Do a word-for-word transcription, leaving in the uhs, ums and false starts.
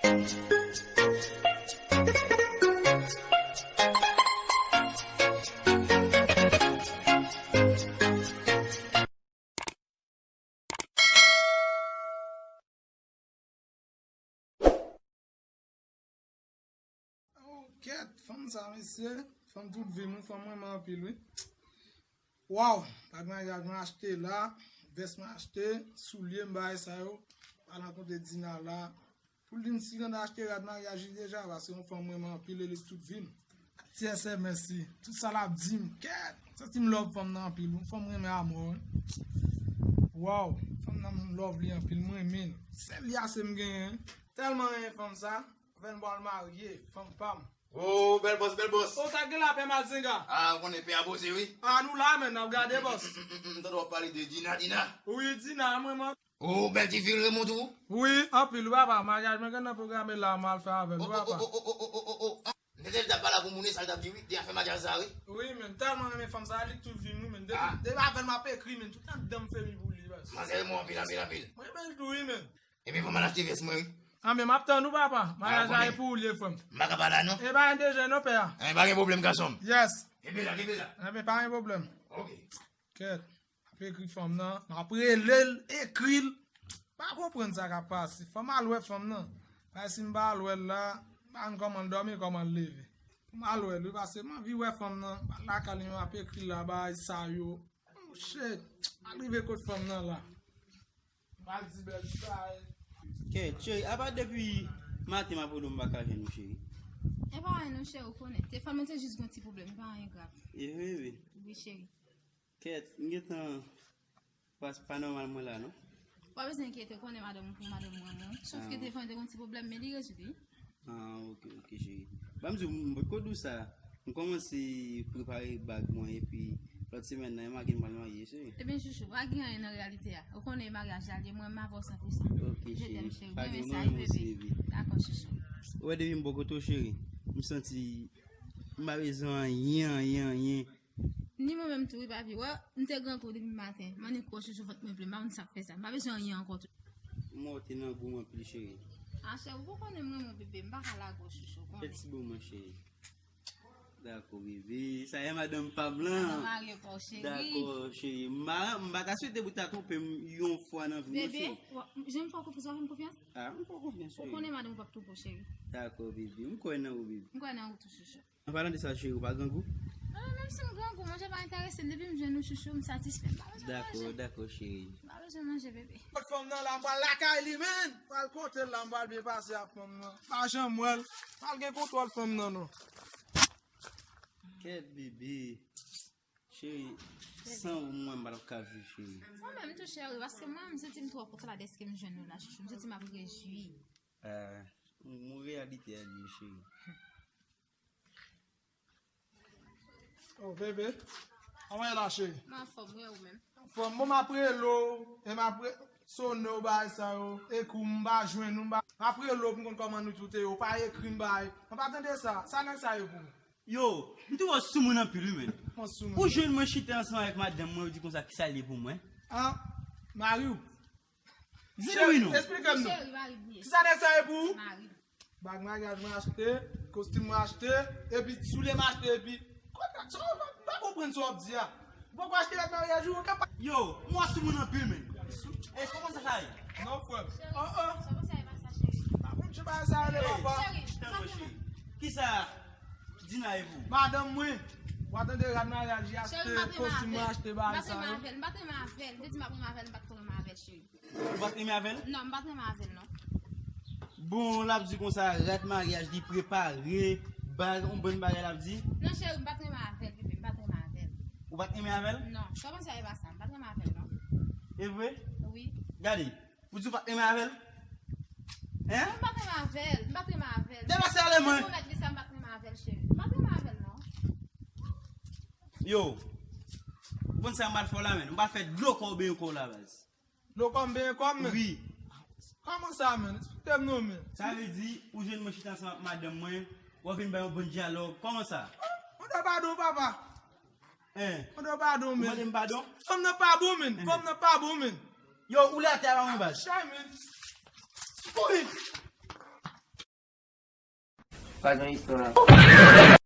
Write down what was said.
Oh, kèt, fanm sa, mesye. Fanm tout vi m, fanm renmen anpil, wi. Waw, bag maryaj mwen achte la, vès mwen achte, soulye m, bagay sa yo. Al rankontre Dina la. Pou l di m si l achte rad maryaj li deja, paske yon fanm renmen anpil e li tout vi m. Ti S M S, wi. Tout sa l ap di m, kèt. Santi m love fanm nan anpil, yon fanm renmen amò, wi. Waw, fanm nan m love li anpil, m renmen l. Sèl li ase m genyen. Tèlman renmen fanm sa, avè l m pral marye, fanm pa m. Oh, bèl bòs, bèl bòs. Oh, sa gen lapè Mazinga. Ah, ou konnen pè a poze, wi. Ah, nou la, men, n ap gade, bòs. M tande w ap pale de Dina, Dina. Wi, Dina, mwen, mwen. Oh, bèl ti fi, l renmen w tou. Wi, anpil, wi, papa. Maryaj mwen gen nan pwograme la, m al fè avè l, wi, papa. Oh, oh, oh, oh, oh, oh, oh. M te di l t ap pale avè w, moun, e sa l t ap di, wi, de afè maryaj sa, wi. Wi, men, tèlman renmen fanm sa, li tout vi m, wi, men. Depi, ah, depi avè l, m ap ekri, men, tout anndan m fè mi pou li, baz. Manzè renmen w anpil, anpil, anpil. Mwen renmen l tou, wi, men. Ebyen, fò m al achte vès mwen, wi. Anben, m ap tann ou, papa. Maryaj la e pou ou l ye, frè m. M pa ka pale a, non. E pa gen dezè, non, pè a. E pa gen pwoblèm, gason m. Yes. Kenbe la, kenbe la. Anben, pa gen pwoblèm. Ok. Kèt. M ap ekri fanm nan. M ap rele l, ekri l. Pa konprann sa k ap pase. Fò m al wè fanm nan. Paske si m pa al wè l la, m pa konn kòman l dòmi, kòman l leve. Fò m al wè l, wi, paske m anvi wè fanm nan. M al lakay li, m ap ekri l la, bagay sa yo. Oh, shit. M al rive kot fanm nan la. M al di bèl sa, e. Kèt, cheri, apa depi maten m ap rele w m pa ka jwenn ou, cheri? E pa anyen non, cheri, ou konnen. Telefòn mwen te jis gen yon ti pwoblèm, e pa anyen grav. E vre, vre? Wi, cheri. Kèt, m gentan pa, pa nòmal mwen la, non? Ou pa bezwen enkyete, ou konnen madanm ou pou madanm ou renmen w. Sòf ke telefòn te gen yon ti pwoblèm, men li rezoud li. Ah, ok, ok, cheri. Ban m di w, m potko di w sa. M kòmanse prepare bag mwen, epi lòt semèn nan, Emma gen pral marye, cheri. Ebyen, chouchou, pa gen anyen nan reyalite a. Ou konnen maryaj la, li mwen, m avè w san pou san. Ok, cheri. Je t'aime, cheri. Pa gen, mwen renmen w osi, bebe. Dakò, chouchou. Ou wè, depi m bò kote w, cheri, m santi m pa bezwen anyen, anyen, anyen. Ni mwen menm tou, wi, papi. Wè, m te grangou depi maten. M annik wè w chouchou, vant mwen plen. M pa konn sa k fè sa. M pa bezwen anyen ankò tou. M wè w te nan gou m anpil, cheri. Ah, cheri, ou konnen m renmen w, bebe. M pa ka lage w chouchou, ou konnen. Fè ti bon mwen, cheri. Dakò, bebe. Sa e madanm pa m lan. Madanm marye pa w, cheri. Dakò, cheri. M pa, m pa ta swete pou ta twonpe m yon fwa nan vi m, cheri. Bebe, w ap, jan m fè w konfyans, w ap fè m konfyans? Ah, m fè w konfyans, cheri. Ou konnen madanm ou p ap twonpe w, cheri. Dakò, bebe. M kwè nan ou, bebe. M kwè nan ou tou, chouchou. An palan de sa, cheri, ou pa grangou? Ah, menm si m grangou, manje pa enterese m. Depi m jwenn ou, chouchou, m satisfè. M pa bezwen manje. Dakò, dakò, cheri. M pa bezwen manje, bebe. Kot fanm nan la, m pral lakay li, men. M pral kote l la, m pral byen pase ak fanm nan. Pa janm wè l. Pral gen kontwòl fanm nan, non. Kèt, bebe. Cheri, san ou, mwen, m pa t ap ka viv, cheri. Mwen menm tou, cheri, paske mwen, m santi m twò kontan la dèske m jwenn ou la, chouchou. M santi m ap rejwi. Ah, m wè reyalite a li ye, cheri. Oh, bebe. Kòman e la, cheri? M anfòm, wi, ou menm? Anfòm, bon, m ap rele w, e m ap re-, sone w, bagay sa yo, e kou m pa jwenn ou, m pa, m ap rele w pou m konn kòman nou tout ye, ou pa ekri m, bagay. M pa tande sa. Sa nèg sa ye pou ou? Yo, m twouve w soumoun anpil, wi, menn. Kòman soumoun? Ou jwenn mwen chita ansanm avèk madanm mwen, ou di konsa, kisa l ye pou mwen? Ah, mari w? Di m wi non. Esplike m non. Cheri, mari m ye. Kisa nèg sa ye pou ou? Mari m. Bag maryaj mwen achte, kostim mwen achte, epi soulye m achte, epi konn sa, m pa konprann sa w ap di a. Ou poko achte rad maryaj ou, ou ka pa. Yo, m wè sou moun anpil, men. E kòman sa, sa ye? Non, frè m. Oh, oh. Sa konsa e pa sa, cheri. Pa konn jan bagay sa rele, papa. Cheri, tanpri, cheri. Kisa Dina ye pou ou? Madanm mwen. W a tande rad maryaj li achte, kostim mwen achte, bagay sa yo. M pa t renmen avè l, m pa t renmen avè l. M te di m ap renmen avè l, m pa t renmen avè l, cheri. Ou pa t renmen avè l? Non, m pa t renmen avè l, non. Bon, l ap di konsa, rad maryaj li prepare, ba-, yon bann bagay l ap di. Non, cheri, m pa t renmen avè l, bebe, m pa t renmen avè l. Ou pa t renmen avè l? Non, kòman sa e pa sa? M pa t renmen avè l, non. E vre? Wi. Gade, ou di ou pa t renmen avè l? Hein? Non, m pa t renmen avè l, m pa t renmen avè l. Depase ale mwen. Rekonèt li sa, m pa t renmen avè l, cheri. M pa t renmen avè l, non. Yo, ou konn sa m pral fè w la, menn? M pral fè dlo kò w benyen kò w la, baz. Dlo kò m benyen kò m, men? Wi. Kòman sa, menn? Eksplike m non, menn. Sa vle di, ou jwenn mwen chita ansanm ak madanm mwen, w ap vin bay yon bann dyalòg. Kòman sa? Mande padon, papa. Hein? Mande padon, menn. Ou mande m padon? Fanm nan pa bon, menn. Hein. Fanm nan pa bon, menn. Yo, ou lè atè a, pa mwen, baz. Chay, menn. Kouri. Pa gen istwa.